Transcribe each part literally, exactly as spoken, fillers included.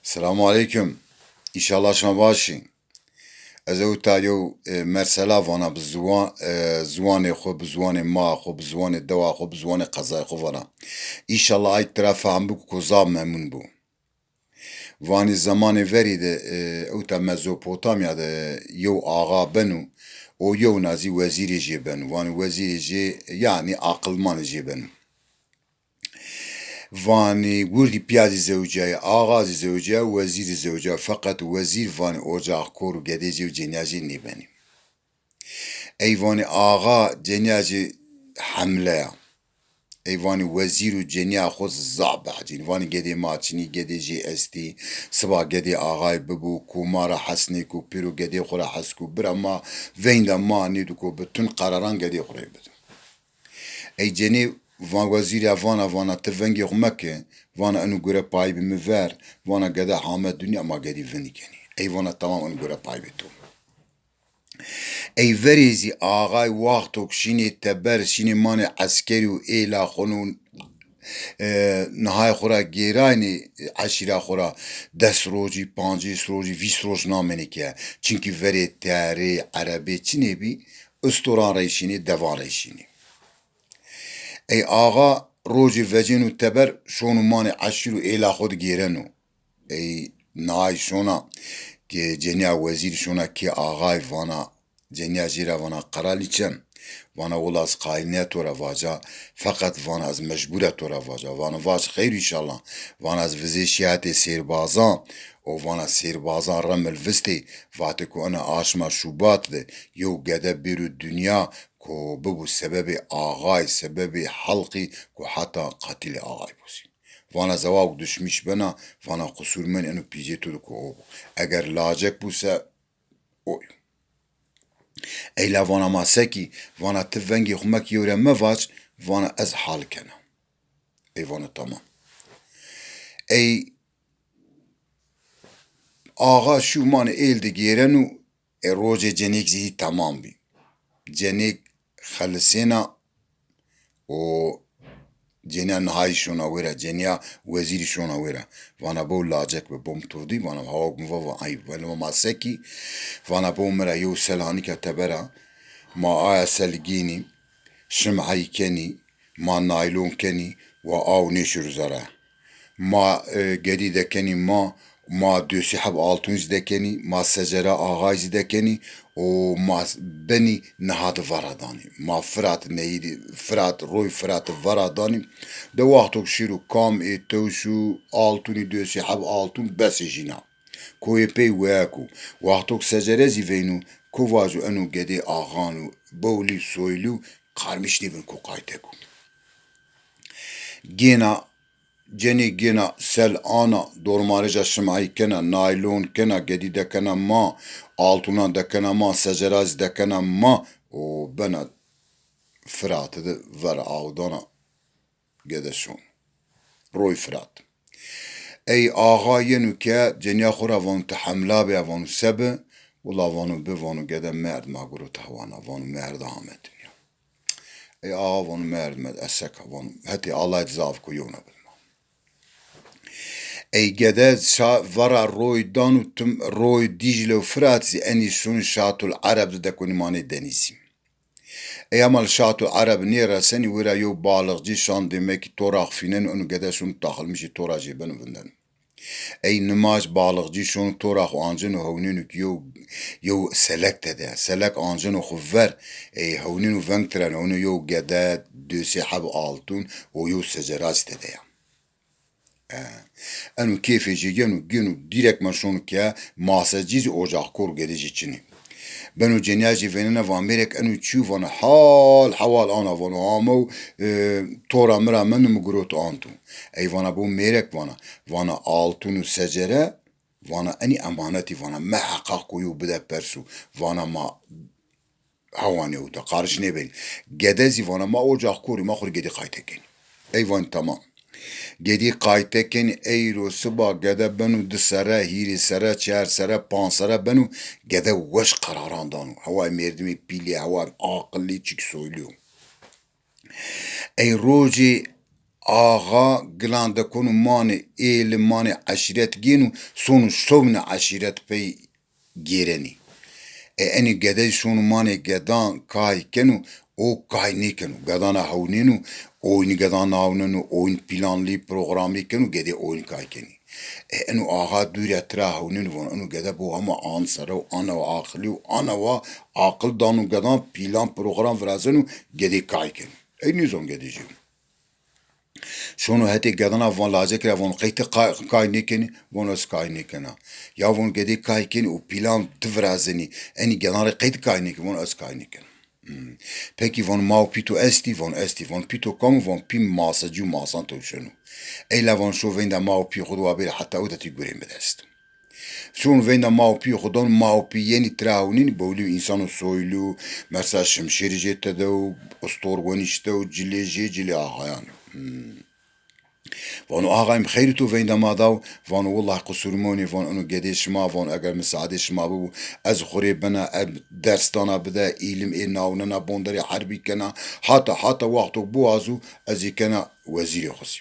Selamu aleykum. Înşallah şima baş î. Ez ewta yew, e, mersela vana bi ziwan, e, ziwanê xwu, bi ziwanê ma xwu, bi ziwanê dewa xwu, bi ziwanê qezayê xwu vana. Înşallah ay tira fehm biko ku zaf memnun bo. Vanî zemanê verî de, e, ewta Mezopotamya de yew axa beno û yewna zî wezîrê jê beno. Vanî wezîrê jê, yanî aqilmanê jê beno. Vanî wirdî pîya zî zewicîyaye, axa zî zewicîyaye, wezîr zî zewicîyaye. Feqet wezîr vanî ocaxkor û gedê jê û cenîya jê nêbenî. Ey vanî axa cenîya jê hemle ya. Ey vanî wezîr û cenîya xwu zaf biecînî. Vanî gedê ma çinî, gedê jê estî. Siba gedê axayî bibo, ku ma ra hes nêko, pêro gedê xwu ra hes ko. Bira ma veynda ma nêdiko bi tund qeraran gedê xwu rê bido. Ey cenî van wezîrî ya vana, vana ti vengê xwu meke, vana eno gure payî bi mi ver, vana gede hame dinya ma gedî vindî kenî. Ey vana tamam eno gure payî bi to. Ey verê zî axay waxto ke şînê teber, şînê manê eskerî û êla xwu û, e, nihayê xwu ra gêraynê eşîra xwu ra des rojî, pancês rojî, vîst roj namenê ke. Çimkî verê terê, erebê çinê bî, istoran reyşînê, devan reyşînê. Ey axa rojê vecêno teber, şono manê eşîr û êla xwu de gêreno. Ey nay şona ke cenîya wezîr şona kê axay vana, cenîya jê ra vana, qeralîçem, vana wila ez qayîl nîya to ra vaca, feqet vana ez mecbûr a to ra vaca. Vana vac xeyr înşallah. Vana ez vizê şîya hetê sêrbazan û vana sêrbazan remil vistê, vatê ku ena aşma Şubat de yew gede bêro dinya ku bibo sebebê axay, sebebê helqî ku heta qetîlê axay bo zî. Vana zewaq duşmîş bena, vana qusûr min eno pîzê to de ku o bo. Eger lacek bo se oy. Ey la vana ma sekî, vana ti vengê xwu mekî yew re mevac, vana ez hal kena. Ey vana tamam. Ey axa şû manê êl de gêreno, e, rojê cenêk zî tamam bî. Cenêk xelisêna û cenîya nihayî şona wêra, cenîya wezîrî şona wêra. Vana bo lacek bi, bo mi to dî, vana hawa mi va, va ay, vana ma sekî, vana bo mi ra yew sel hanîka tebera, ma aya sel gênî, şim'ayî kenî, ma naylon kenî, wa aw nêşiro zere. Ma, e, gedî dekenî ma, ma dösî heb altun zî dekenî, ma secera axay zî dekenî û ma benî niha de vera danî. Ma Firat nehîrî, Firat, roy Firat de vera danî. De wexto ke şîro kam ê tewş û altunî dösî heb altun besê jîna. Koyê pey weyek o. Wexto ke secere zî veyno, ko vaco eno gedê axan o, bewlî soylî û qarmîş nêbin ko qaytek o. Gêna Cenî gêna sel ana, dormarêja şim'ayî kena, naylon kena, gedî dekena ma, altunan dekena ma, secera zî dekena ma û bena Firat de ver aw dana gede şon. Roy Firat. Ey axa yeno ke cenîya xo ra vano ti hemla bîya, vano se bi? Wila vano bi, vano gede merd ma gurot hewana, vano merd ame dinya. Ey axa vano merd, merd, ez seka vano, hetê Allay di zaf ko yewna bid ma. Ey gede şa-, vera roy dano tim roy Dîcle û Firat zî enî şonî Şatul Ereb di dekonî manê denîzî. Ey hema li Şatul Ereb nêresenî wêra yew balixcî şan dêmekî toraq fîneno, eno gede şono taxilmişê tora jê beno vindeno. Ey nimaj balixcî şono tora xo anceno hewnêno ki yew, yew selek tede ya. Selek anceno xo ver, ey hewnêno veng tireno, hewnêno yew gede, dösê heb altun û yew secera zî tede ya. E, eno kêfê jê yeno, gêno, dîrekmen şono ke masecî zî ocaxkor gedê jê çinî. Beno cenîya jê vênena va mêrek eno çi yo? Vana hal hewal ana, vano amew, e, tora mi ra mendo, mi giroto anto. Ey vana bo mêrek vana. Vana altun û secere, vana enî emanetî, vana meheqaq ko yew bide perso. Vana ma hewanê ewta, qariş nêbenî. Gede zî vana ma ocaxkorî, ma xo rê gedî qayte kenî. Ey vanî tamam. Gedî qayte kenî, eyro siba gede beno di serre, hîrê serre, çar serre, panc serre beno, gede weş qeraran dano. Hewayê mêrdimê pîlî, hewayê aqilî, çik soylî yo. Ey rojê axa gilan de konu manê êli, manê eşîret gênu, sonu şowni eşîret pey gêrenî. E, enî gedey şonu manê gedan kay kenu, o kay nêkenu. Gedana hewnênu, oyni gedan nawnenu, oyni planlî, programlî kenu, gedê oyni kay kenî. E, enu axa dûrî tira hewnênu, vano enu gede bo hema an sere û ana wa aqilî û ana wa aqil danu gedan, plan, program virazenu, gedê kay kenu. Ey nêzon gedê jî. Şono hetê gedana van lacekî ra vano qey ti kay, kay nêkenî? Vano ez kay nêkena. Ya vano gedê kay kenî û plan ti virazenî, enî gedan rê qey ti kay nêkenî? Vano ez kay nêkena. Hmm. Pekî vano ma û pî to estî? Vano estî. Vano pî to kam o? Vano pî masecî û masan tewşeno. Ey la vano şo veyndê ma û pî xwu di wa bêrê heta ewta ti gurê mi dest. Şon veyndê ma û pî xwu don, ma û pî yenî tira hewnîn, bowlî û însan û soylî û mesela şimşêrî jê tede û istor wenîşte û cilê jê cilê axayan. Hmm. Vano axayî mi xeyrî to veyndê ma daw? Vano willah qisûrî monê, vano eno gedê şima, vano eger misaadê şima bibo, ez xwu rê bena, ez ders dana bide, îlim ê nawnena, bonderê herbî kena, hata hata wexto biwazo ez ê kena wezîrê xwu zî.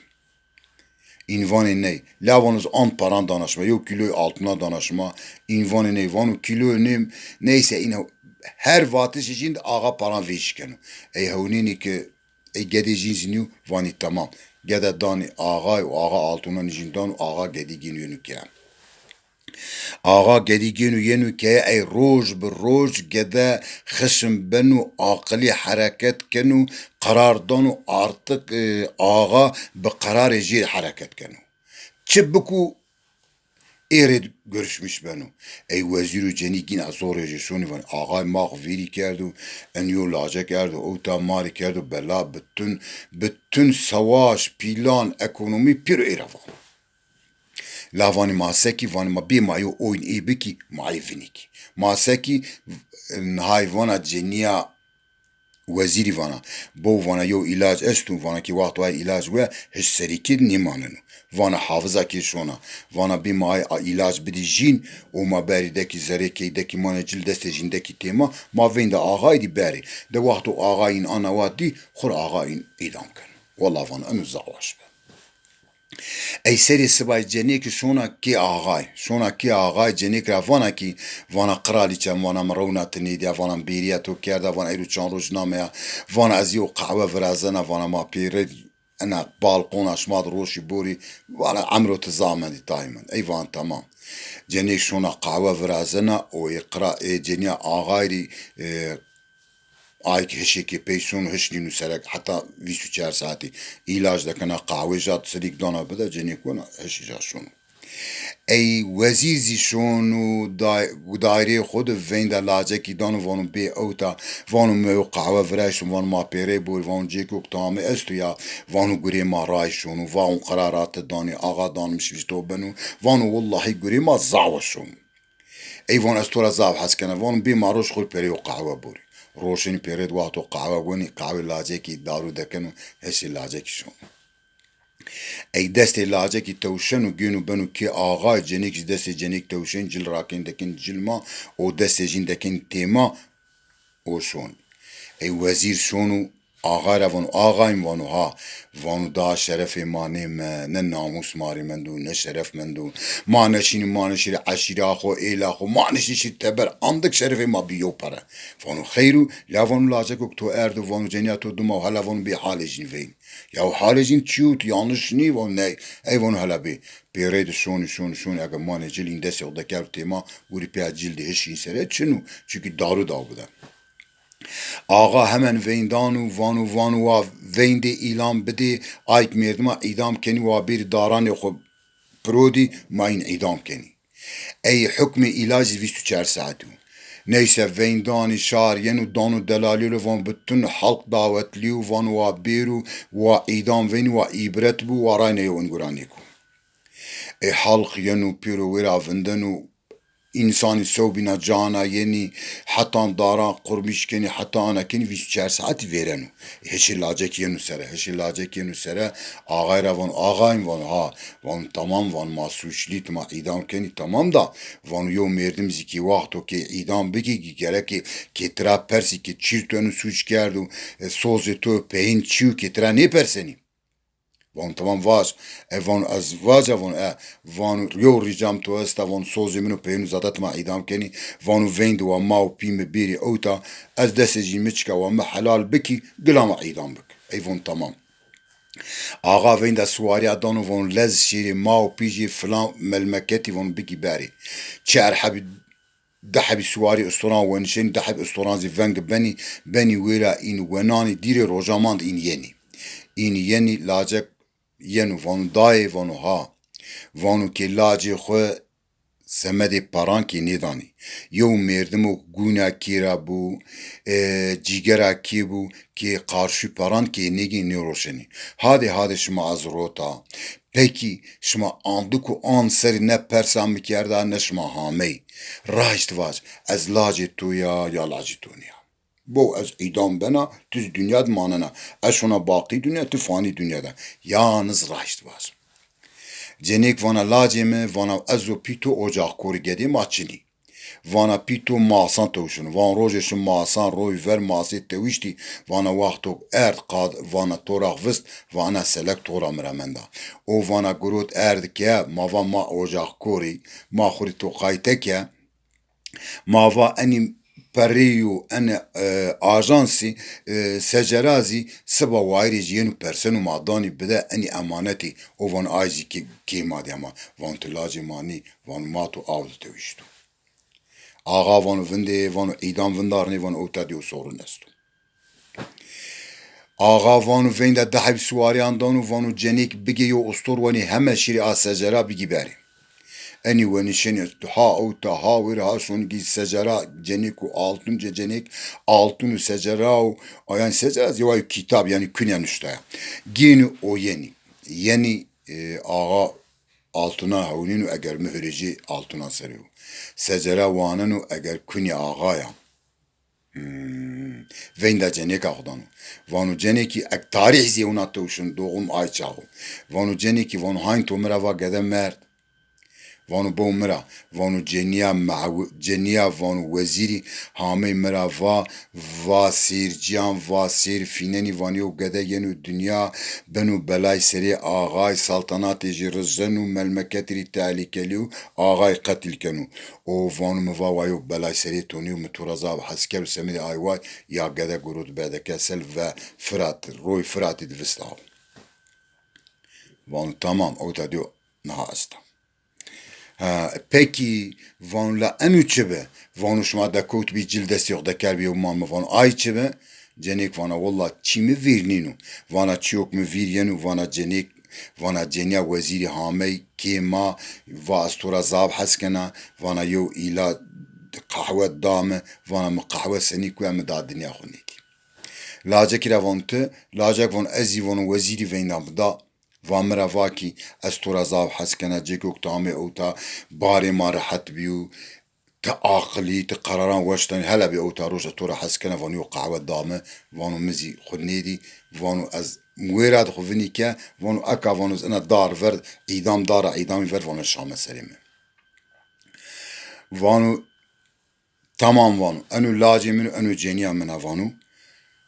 În vanê ney. La vano ez an paran dana şima, yew kîloyê altuna dana şima. În vanê ney. Vano kîloyê nê, neyse, în her vatişê jîn de axa paran vêşî keno. Ey hewnênî ke ey gedê jîn zî nîyo, vanî temam. Gede danî axay û axa altunanî jîn dano, axa gedî gêno yeno keye. Axa gedî gêno yeno keye, ey roj bi roj gede xişm beno, aqilî hereket keno, qerar dano, artık, e, axa bi qerarê jê hereket keno. Çi biko ê rê görüşmüş beno. Ey wezîr û cenîk yîna zorê jê şonî vanî axay ma xwu vîrî kerdo, en yo lacek erdo, ewta ma rê kerdo bela, bütün, bütün savaş, plan, ekonomî pêro ê ra va. La vanî ma sekî, vanî ma bê ma yo oyn ê bikî, ma ê vinî kî. Ma sekî, nihay vana cenîya wezîrî vana. Bow vana yew îlac esto, vana kî wexto ay îlac we hiç serî kî nêmaneno. Vana hafiza kê şona. Vana bê ma ay a îlac bidî jîn û ma berî dekî zerê key dekî manê cil destê jîn dekî têma, ma veyndê axayî dî berê. De wexto axayîn ana wa dî, xwu rê axayîn îdam keno. Wela vana eno zaf weş bi. Ey serê sibayî cenêkî şona kê axay. Şona kê axay, cenêk ra vana kî, vana qiralîçe, vana mi rewna ti nêdîya, vana mi bêrîya to kerda, vana eyro çand roj nameya, vana ez yew qehwe virazena, vana ma pêrê ena balqona şima di roşî borî, vana emro ti zaf mendî tayê min. Ey van temam. Cenêk şona qehwe virazena û ê qira-, ê cenîya axay rî, e, Ay ki hişê kê pey şono, hiş nîno sere, heta vîst û çar saetî îlac dekena, qehwê ja, sirîk dana bide, cenêk wena, hişê ja şono. Ey wezîr zî şono day-, daîreyê xo de, veyndê lacekî dano, vano bê ewta, vano mi yew qehwe virayî şono, vano ma pêrey borî, vano cêkok tamê esto ya, vano gurê ma ray şono, vano qerara ti danî, axa danmiş vîst to beno, vano willahî gurê ma zaf weş şono. Ey vano ez to ra zaf hes kena. Vano bê ma roj xwu rê pêrê yo qehwe borî. Roşenî pêrê di wexto qehwe wenî, qehwê lacekî daru dekeno, hişê lacekî şono. Ey destê lacekî tewşeno, gêno beno kê axay, cenêk zî destê cenêk tewşen, cil rakên dekên cil ma, o destê jîn dekên têma, o şon. Ey wezîr şono, Axay ra vano, axayîm, vano ha. Vano daha şerefê ma nême, ne namûs ma rê mendo, ne şeref mendo. Ma neşînî, ma neşîrî eşîra xo, êla xo, ma neşînî şîrî teber, andik şerefê ma bî yew pere. Vano xeyr o, la vano lacekok to erdo, vano cenîya to dima o, hela vano bê halê jîn veyn. Ya halê jîn çi yo, ti yanlış nî, vano ney. Ey vano hela bê. Pêrey de şonî, şonî, şonî, ege manê cil în destê xo de kerd têma, gurî pêya cil de hişîn sere, çin o. Çunkî daru daw bide. Axa hemen veyndan û vano, vano wa veyndê îlan bidê, ayk mêrdima îdam kenî, wa bêrî daranê xo pirodî, ma în îdam kenî. Ey hukmê îlac zî vîst û çar saet o. Neyse, veyndanî şar yeno, dano delalî lo, vano bütün halk dawetlî yo, vano wa bêro, wa îdam veynî, wa îbret bo, wa rayne yew in guranêko. Ê halq yeno pêro wêra vindeno, însanî sewbîna cana yenî, hetan daran qurmîş kenî, heta ana kenî vîst û çar saetî vêreno. Hişê lacekî yeno sere, hişê lacekî yeno sere, axay ra vano, axayîm, vano ha, vano tamam, vano ma sûçlî, ti ma îdam kenî, tamam da, vano yew mêrdim zî kî wexto kê îdam bikî kî gerekê kê tira persî kê çîr to eno sûc kerdo, e, sozê to peyîn çi yo kê tira nêpersenî. Vano tamam vac. E vano ez vaca, vano e. Vano yew rîcam to esta, vano sozê min û peyênû zada ti ma îdam kenî. Vano veyndî wa ma û pî mi bêrî ewta, ez destê jî mi çika wa mi helal bikî, gila ma îdam bik. Ey vano tamam. Axa veynda siwarîya dano, vano lez şêrê ma û pî jî filan melmeketî, vano bikî berê. Çer hebî, di hebî siwarî ustoran wenişenî, di hebî ustoran zî veng benî, benî wêra în wenanî, dîrê roja mand în yenî. În yenî, lacek yeno, vano dayê, vano ha. Vano kê lacê xwu semedê peran kê nêdanî. Yew mêrdimo gûna kê ra bû, e, cîgera kê bû, kê qarşû peran kê nêgî nêroşenî. Hadê hadê şima ez rota. Pekî şima andik û an serî ne persa mi kerda ne şima hamey. Raşt vac, ez lacê to ya, ya lacê to nîya. Bo ez îdam bena, tu zî dinya de manena. Ez şona baqî dinya, tu fanî dinya de. Yalniz raşt vac. Cenêk vana lacê mi, vana ez û pî to ocaxkorî gedê ma çinî. Vana pî to masan tewşino. Van rojê şi masan roy ver masê tewiştî. Vana wexto erd qad, vana toraq vist, vana selek tora mi ra menda. O vana girot erd ke, ma va ma ocaxkorî, ma xwu rê to qayte ke, ma va enî pereyî û enî, e, ajansî, e, secera zî siba wayirê jî yeno perseno ma danî bide enî emanetî. O vano ay zî kê, kê ma de ma. Vano ti lacê ma nî, vano ma to aw de tewişto. Axa vano vindê, vano îdam vindarnê, vano ewta dî o sorun esto. Axa vano veynda di hebî siwarîyan dano, vano cenêk bigê yew ustor wenî heme şirê a secera bigî berê. Enî wenişenî ha ewta ha wêr ha şonî gî secera cenêk û altun ce cenêk altun û secera û, yanî secera zî wa yew kîtab yanî kunîya nuştaya. Gênî o yenî. Yenî, e, axa altuna hewnîno eger mi hurêjê altuna serê o. Secera waneno eger kunî axa ya. Hmm. Veynda cenêka xwu dano. Vano cenêkî ek tarîh zî ewna tewşin doğum ay çax o. Vano cenêkî vano hayn to mi ra va gede merd. Vano bo mi ra. Vano cenîya mehwi-, cenîya vano wezîrî hamey mi ra va, va sêrcîyan, va sêr fînenî, vanî yew gede yeno dinya, beno belay serê axay, saltanatê jî rizeno, melmeketî rî tehlîkelî yo, axay qetîl keno. O vano mi va wa yew belay serê to nîyo, mi to ra zaf hes kero, semedê ay way ya gede girot berdeke sel ve Firat, roy Firatî di vist aw. Vano tamam, ewta dîyo niha esta. Ha, pekî, vano la eno çi bi? Vano şima dekewt bî cil destê xwu de kerd bî yew mal mi, vano ay çi bi? Cenêk vana willa çî mi vîr nîno. Vana çîyok mi vîr yeno, vana cenêk, vana cenîya wezîrî hamey kê ma, va ez to ra zaf hes kena, vana yew îla qehwe da mi, vana mi qehwe senî kuya mi da dinya xwu nêdî. Lacekî ra vano ti, lacek vano ez zî vano wezîrî veyna mi da. Va mi ra va kî ez to ra zaf hes kena, cêkok ti amê ewta barê ma rehet bîyo, ti aqilî, ti qeraran weş danî, hele bê ewta roja to ra hes kena, vano yew qehwe da mi, vano mi zî xwu nêdî, vano ez wêra di xwu vinî ke, vano eka, vano ez ina dar ver, îdam dara îdamî ver, vano şame serê mi. Vano tamam vano, eno lacê min o, eno cenîya min a vano.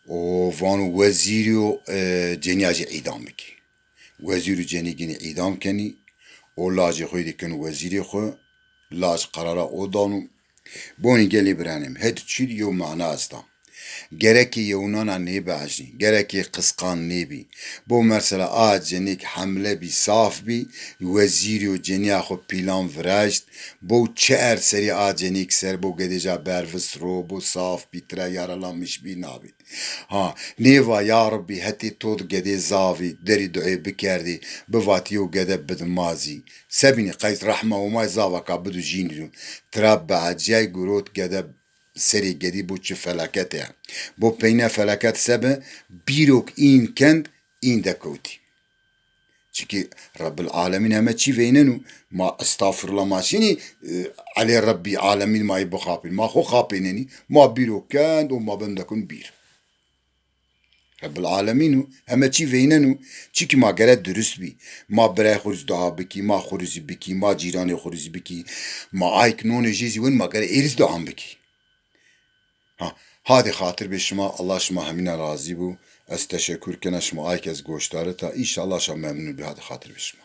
O vano wezîrî û, e, cenîya jî îdam bikî. Wezîr û cenî gînî îdam kenî. O lacê xo yê de keno wezîrê xo. Lac qerara o dano. Bonî gelê biranê mi, het çî di yew mana esta. Gerekê yewnana nêbejnî, gerekê qisqan nêbî. Bo mesela a cenêk hemle bî, saf bî, wezîrî û cenîya xo pîlan viraşt, bo çi erd serî a cenêk ser, bo gedê ca bervist ro, bo saf bî, tira yaralamiş bî, nabî. Ha, nêva ya Rebbî hetê to di gedê zaf î, derî duê bikerdî, bivatî yew gede bidi ma zî. Se bînî qeys rehma Homay zaf a ka bidu jînî ro. Tira biecîyay gurot gede serê gedî bo çi felakete ya. Bo peyne felaket se bi, bîrok în kend, în de kewtî. Çikî Rebbil Alemîn heme çî veyneno, ma estağfirullah ma şinî, e, elê Rebbî Alemîn ma yê bixapîn. Ma xo xapênenî, ma bîrok kend û ma ben dekun bîr. Rebbil Alemîn o, heme çî veyneno. Çikî ma gere durist bî. Ma birayê xo rî zî dua bikî, ma xo rî zî bikî, ma cîranê xo rî zî bikî. Ma ayk nonê jê zî wen, ma gere ê rî zî dua bikî. Ha, hadê xatir bê şima, Allah şima hemîna razî bo. Ez teşekur kena şima ay ke ez goşdarita, înşallah şima memnun bî, hadi xatir bi şima.